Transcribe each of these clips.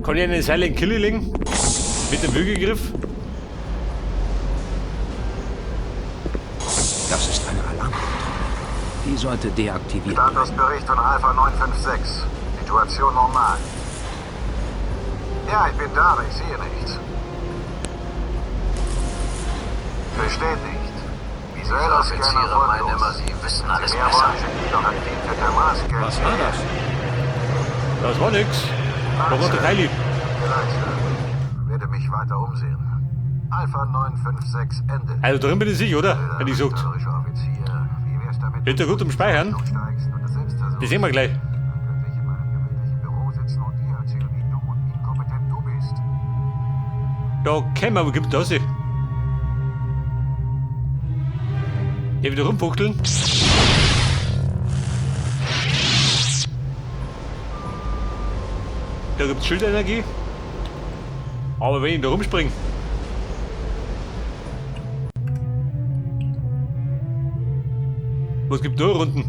Kann ich einen Silent Kill legen? Mit dem Würgegriff? Das ist eine Alarmkontrolle. Die sollte deaktiviert bleiben. Statusbericht von Alpha 956. Situation normal. Ja, ich bin da, aber ich sehe nichts. Bestätigt. Visueller Scanner Offiziere meinen erfolglos. immer, sie wissen Wenn alles Sie mehr besser. wollen, schicken Sie doch ein Team für Thermalscan. Was war das? Das war nix. Da war der Kylie. Tut mir leid, Sir. Werde mich weiter umsehen. Alpha 956 Ende. Also drin bin ich sicher, oder? Hätte ich gesagt. Mörderischer Offizier. Wie wär's damit, Wird ja gut um Speichern. du steigst und es selbst versuchst? Das sehen wir gleich. Dann könnte ich in meinem gemütlichen Büro sitzen und dir erzählen, wie dumm und inkompetent du bist. Da kämen wir, wo kommt das hin? Hier wieder rumfuchteln. Da gibt's Schildenergie. Aber wenn ich da rumspringe. Was gibt da unten?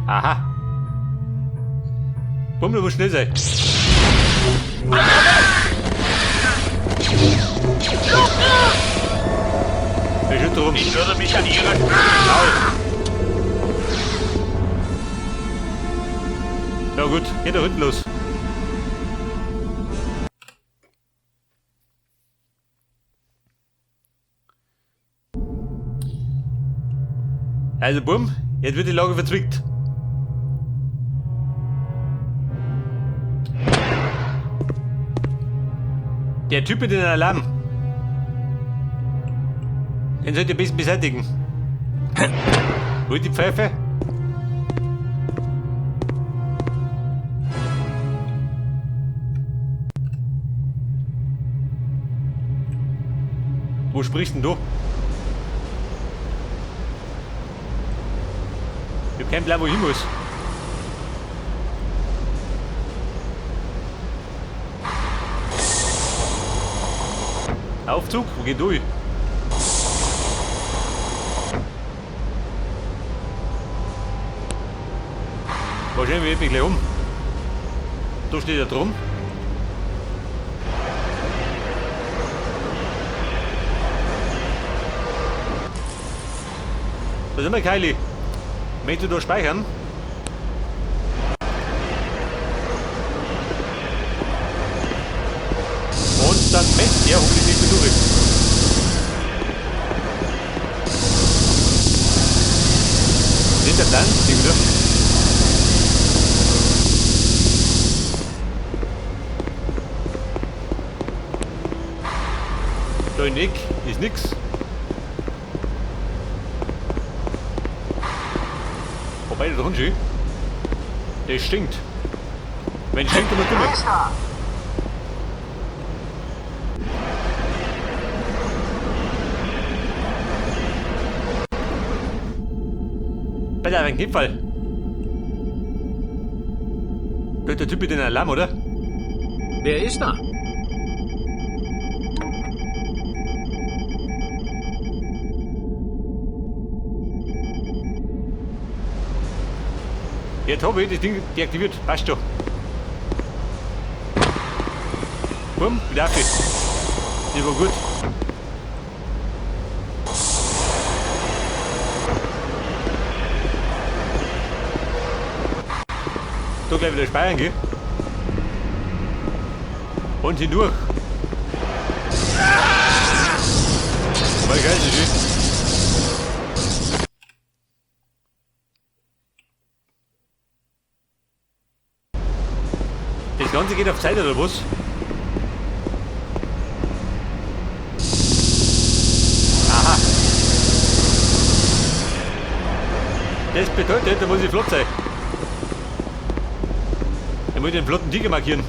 Aha. Bumm, du musst schnell sein. Wer schüttet rum? Ich würde mich an Ihrer Ja gut, geht da hinten los. Also bumm, jetzt wird die Lage verzwickt. Der Typ mit dem Alarm. Den sollt ihr ein bisschen beseitigen. Wo ist die Pfeife? Wo sprichst denn du? Ich hab keinen Plan, wo ich hin muss. Aufzug? Wo geht durch? Wahrscheinlich wird mich gleich um. Da steht er drum. Da sind wir, Kylie. Möchtest du da speichern? Und dann messt er hoffentlich nicht mehr durch. Nicht der Plan, die wieder. Da in Eck ist nix. Wobei, da drin schön. Der stinkt. Wenn stinkt, dann muss Wer du ist da? Bei ein Gipfel. Da ist der Typ mit dem Alarm, oder? Wer ist da? Jetzt habe ich das Ding deaktiviert. Passt schon. Bumm, wieder auf. Das war gut. Da gleich wieder speichern gehen. Und hindurch. War scheiße, schön. Das Ganze geht auf Zeit, oder was? Aha. Das bedeutet, da muss ich flott sein. Da muss ich den flotten Tiger markieren.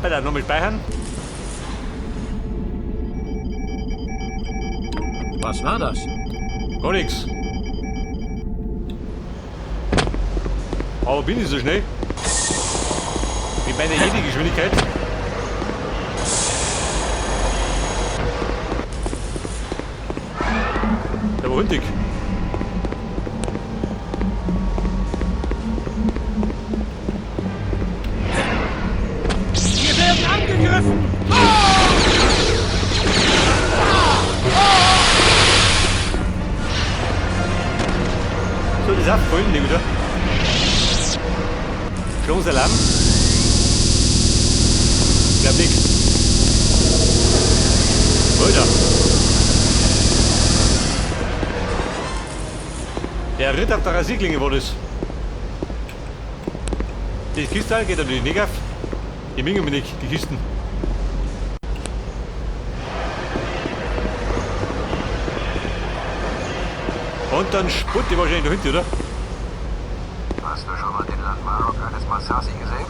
Alter, nochmal speichern. Was war das? Gar nichts. Aber bin ich so schnell? Mit meiner Jedi-Geschwindigkeit. Der war hundig. Wir werden angegriffen! So, das ist auch voll, oder? Schlagen Alarm. Ich glaub nix. Alter. Der Ritt auf der Rasierklinge war das. Die Kiste geht natürlich nicht auf. Die mengen mir nicht, die Kisten. Und dann sputt die wahrscheinlich noch hinten, oder? Hast du schon mal den Landmarok eines Massasi gesehen?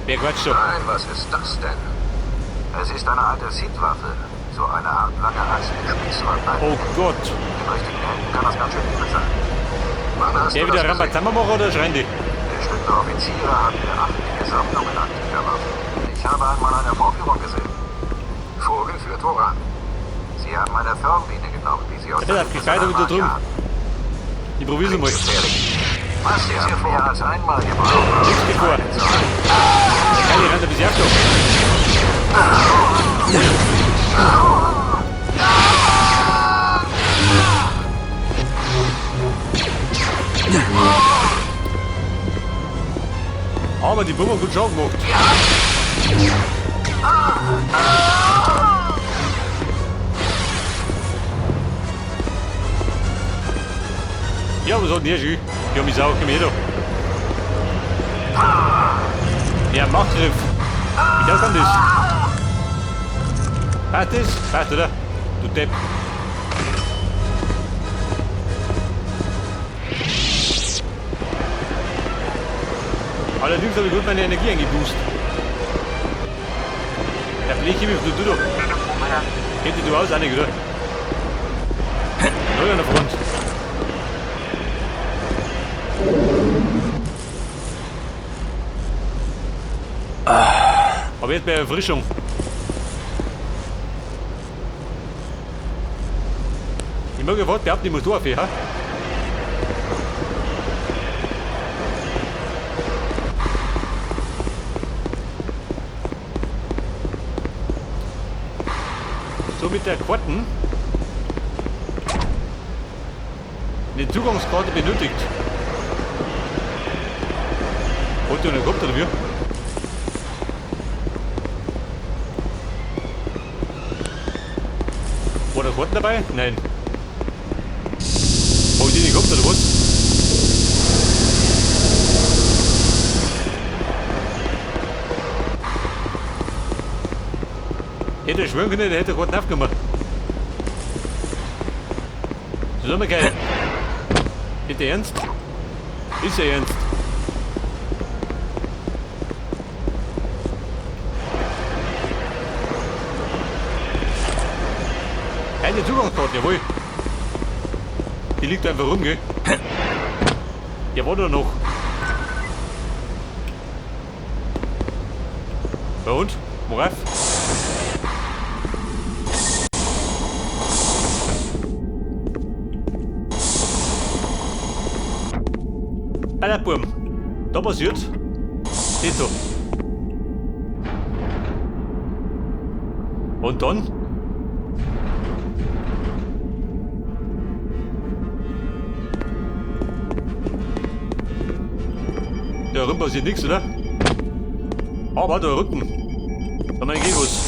Wer quatscht da? Nein, was ist das denn? Es ist eine alte Sith-Waffe. So eine Art lange Axt mit Spießrand. Oh Gott. In richtigen Händen kann das ganz schön übel sein. Wann hast Der du wieder das gesehen? Rambazamba machen oder schreien die? Bestimmte Offiziere haben beachtliche Sammlungen antiker Waffen. Ich habe einmal eine Vorführung gesehen. Vorgeführt woran? Sie haben eine Förmbiene genommen, die sie aus Ja, das geht weiter wieder drüben. Ich probier's mal. Gefährlich. Was ist hier vor? Mehr als einmal gebraucht. Nichts geht vor. Der Geile rennt ein bisschen ab da. Aber die Bummer gut schon gemacht. Ja, was hat denn hier schon? Die haben mich auch gemäht. Ja, Machtgriff. Wie das denn das? Passt das? Passt, oder? Du Depp. Allerdings habe ich gut meine Energie eingeboost. Der Blech mich du doch. Kennt dich du aus, auch nicht, oder? Null an der Front. Aber jetzt bei Erfrischung. Ich mag ja fast behaupten, ich muss da auf, ja? So mit der Karten. Eine Zugangskarte benötigt. Hat der einen gehabt oder wie? War da Karten dabei? Nein. Hab ich die nicht gehabt oder was? Hätte er schwören können, der hätte Karten aufgenommen. Das ist immer geil. Ist der ernst? Ist er ernst? Keine Zugangskarte, jawohl. Die liegt einfach rum, gell? Ja, war da noch. Ja und? Worauf? Ballerburm. Da passiert. Das da. Und dann? Da rum passiert nichts, oder? Aber da unten. Da mein geht was.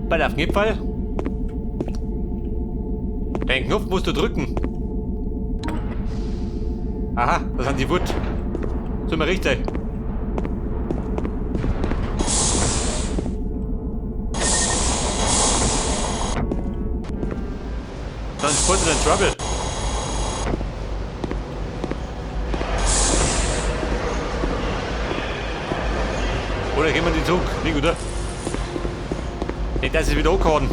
Bei der Knopf. Den Knopf musst du drücken. Aha, das sind die Wut. Soll mir recht sein. Dann sport in Trouble. Oder gehen wir den Zug? Nicht, oder? Nicht, dass es wieder angehauen.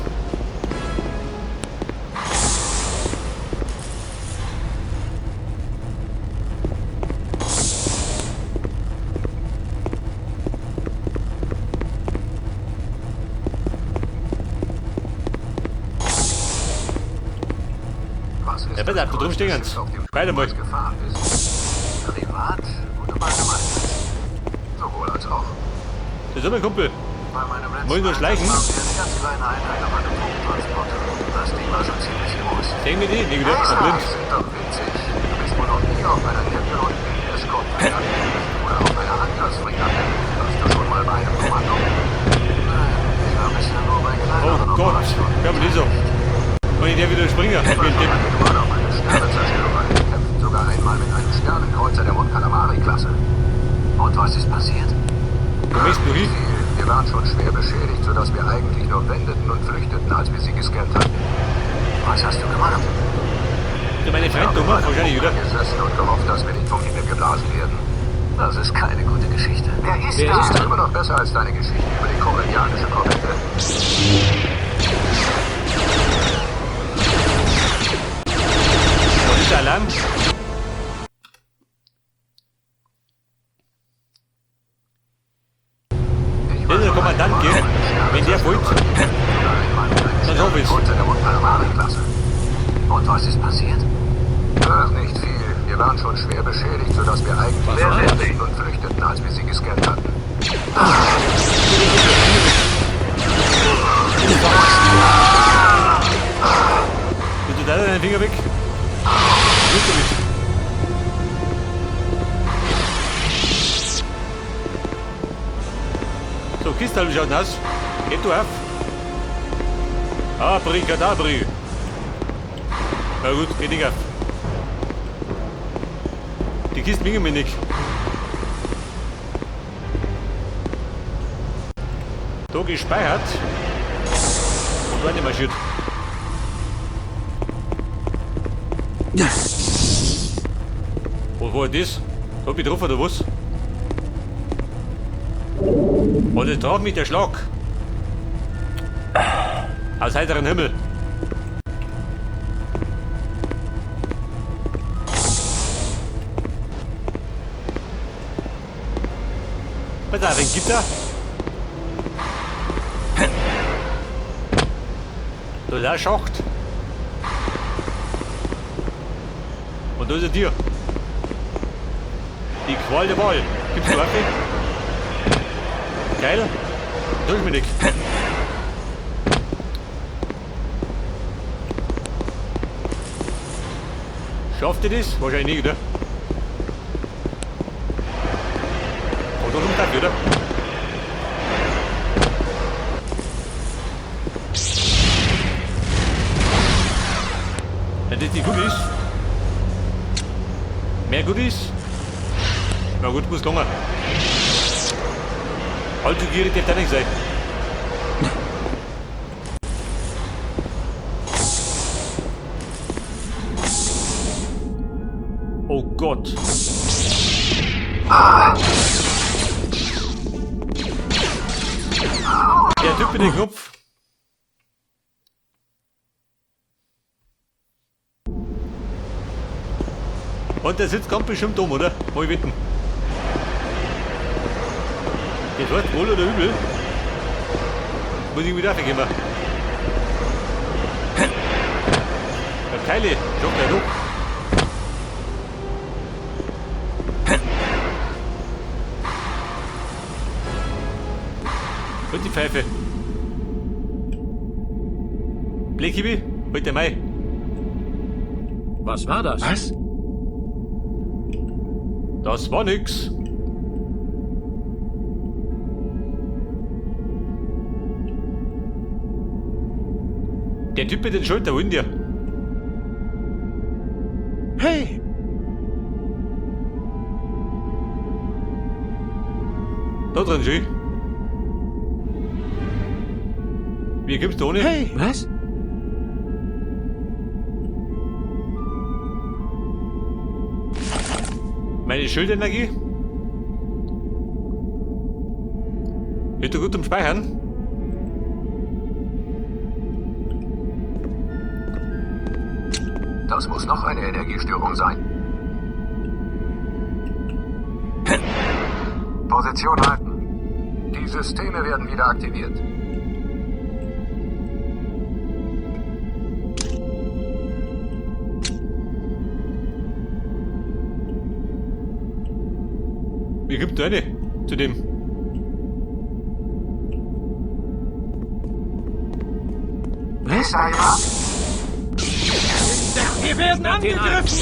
pass auf, da drüben stehen sie. Beide mal. Gefahren bist. Privat oder bei einem Einsatz? Sowohl als auch. Das ist mein Kumpel. Bei meinem letzten Wollen wir Einsatz schleichen? waren wir eine ganz kleine Einheit auf einem Funktransporter. Das Ding war schon ziemlich groß. Sehen wir die? Nee, wieder. Ah, Blind. die sind doch winzig. Du bist wohl noch nie auf einer Nebulon B-Escort-Fregatte oder auf einer Angriffsfregatte. Warst du schon mal bei einem Kommando? Nein, ich war bisher nur bei kleineren Oh Gott. Operationen. Ja, aber die so. Und ich der wieder springen. Ich war Wie ein schon Depp. einige Mal auf einem Sternenzerstörer gekämpft, sogar einmal mit einem Sternenkreuzer der Mon Calamari-Klasse. Und was ist passiert? Wo bist du hin? Wir waren schon schwer beschädigt, sodass wir eigentlich nur wendeten und flüchteten, als wir sie gescannt hatten. Was hast du gemacht? Ja, meine Freund dummer, wahrscheinlich, oder? Gesessen und gehofft, dass wir nicht vom Himmel geblasen werden. Das ist keine gute Geschichte. Wer ist Wer da? ist da? Immer noch besser als deine Geschichte über die korellianische Korvette. Was ist der Alarm? Ich Das ist der Kommandant, gell? Wenn der folgt, dann schaff ich's. Und was ist passiert? Ach, nicht viel. Wir waren schon schwer beschädigt, sodass wir eigentlich Was war das? wendeten und flüchteten, als wir sie gescannt hatten. Bist du da deinen Finger weg? Was willst du damit? So, Kistal, wie schaut denn aus? Geht du auf? Abrikadabri. Na gut, geht nicht auf. Die Kiste bringen mir nicht. Da gespeichert. Und weiter marschiert. Was war das? Hab ich getroffen oder was? Und es traf mich der Schlag. Aus heiterem Himmel. Pass auf, ein Gitter. Da ist auch ein Schacht. Und da ist ein Tier. Die Qual der Wahl. Gibt's da Waffe? Geil. Durch mich nicht. Schafft ihr das? Wahrscheinlich nicht, oder? Oh, da kommt dafür, oder? Wenn das die Goodies. Mehr Goodies. Na gut, muss länger. Allzu gierig darf der nicht sein. Oh Gott. Der Typ mit dem Knopf. Und der sitzt ganz bestimmt dumm, oder? Mal wetten. Das heißt wohl oder übel. Muss ich wieder raufgehen. Ja, Keile, schau gleich durch. Und die Pfeife. Blekibi, heute Mai. Was war das? Was? Das war nix. Der Typ mit den Schultern, wo ist der? Hey! Da drin, schön. Wie kommst du ohne? Hey! Was? Meine Schildenergie? Wird doch gut zum Speichern. Das muss noch eine Energiestörung sein. Position halten. Die Systeme werden wieder aktiviert. Wie kommt da rein? Zu dem. Was? Ist da jemand? Wir werden angegriffen!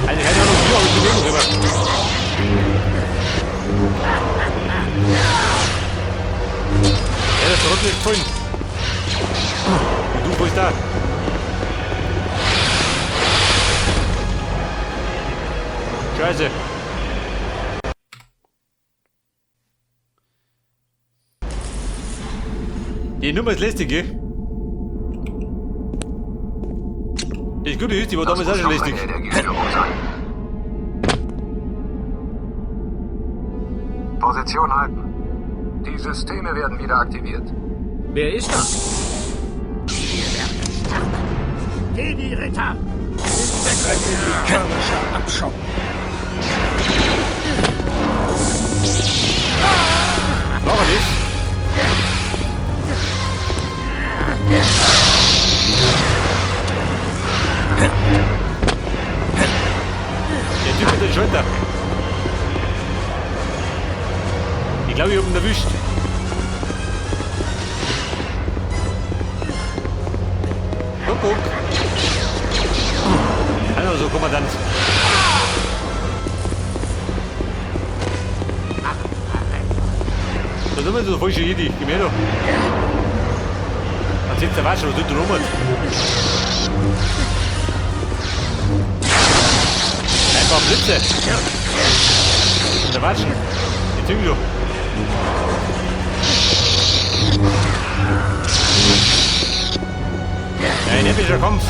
Also keine Ahnung, wie, aber ich bewege rüber. Ja, der Trottel ist gefallen. Und du, wo ist da? Scheiße. Die Nummer ist lästig, gell? Das Gute ist, die war Das damals auch muss schon noch lästig. eine Energiestörung sein. Position halten. Die Systeme werden wieder aktiviert. Wer ist das? Wir werden sterben! Jedi-Ritter! Körnischer Abschaum. War er nicht? Der Typ mit den Schalter. Ich glaube, ich hab ihn erwischt. Guck, guck. Also, Kommandant. Da sind wir so falsche Jedi. Gib mir doch. Dann sitzt der Wasser, was tut der rum? Ein paar Blitze. Und der Watschen. Die Zügel. Ja, ein epischer Kampf.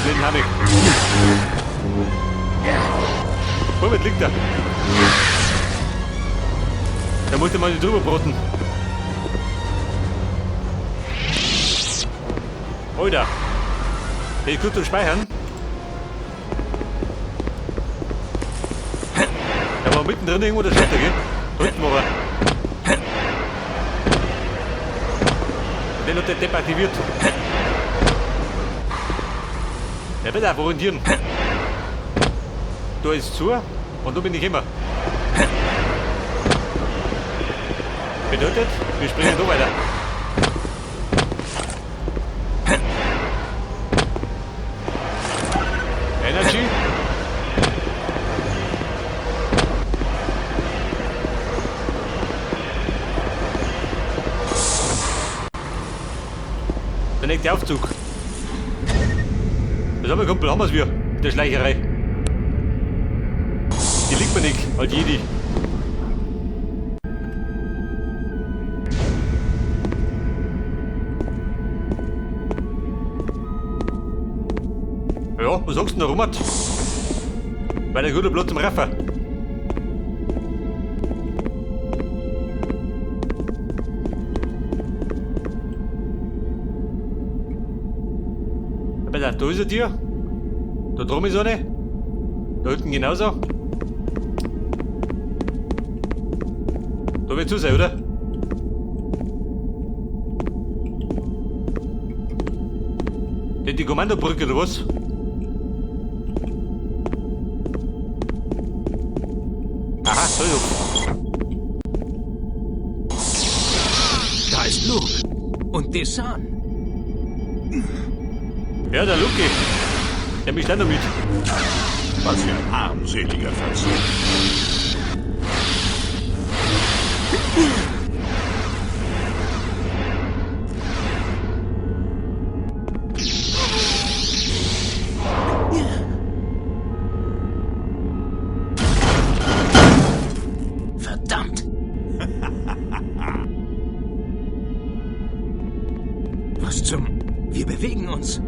Den hab ich. Womit liegt er? Da musste man nicht drüber broten. Alter. Hey, gut zum Speichern. Da war mittendrin irgendwo der Schalter, gell? Da hinten war er. Den hat der Depp aktiviert. Ja, bitte, orientieren. Da ist zu und da bin ich immer. Bedeutet, wir springen da weiter. Energy. Der nächste Aufzug. Das haben wir, Kumpel, haben wir's wir. Mit der Schleicherei. Die liegt mir nicht, halt Jedi. Ja, was sagst du denn da, Robert? War der gute Platz zum Raffer. Aber da ist eine Tür. Da drum ist eine. Da hinten genauso. Da wird zu sein, oder? Die Kommandobrücke oder was? Aha, da ist er. Da ist Luke. Und Desan. Ja, der Luke. Der mischt auch noch mit. Was für ein armseliger Versuch. Verdammt! Was zum... Wir bewegen uns.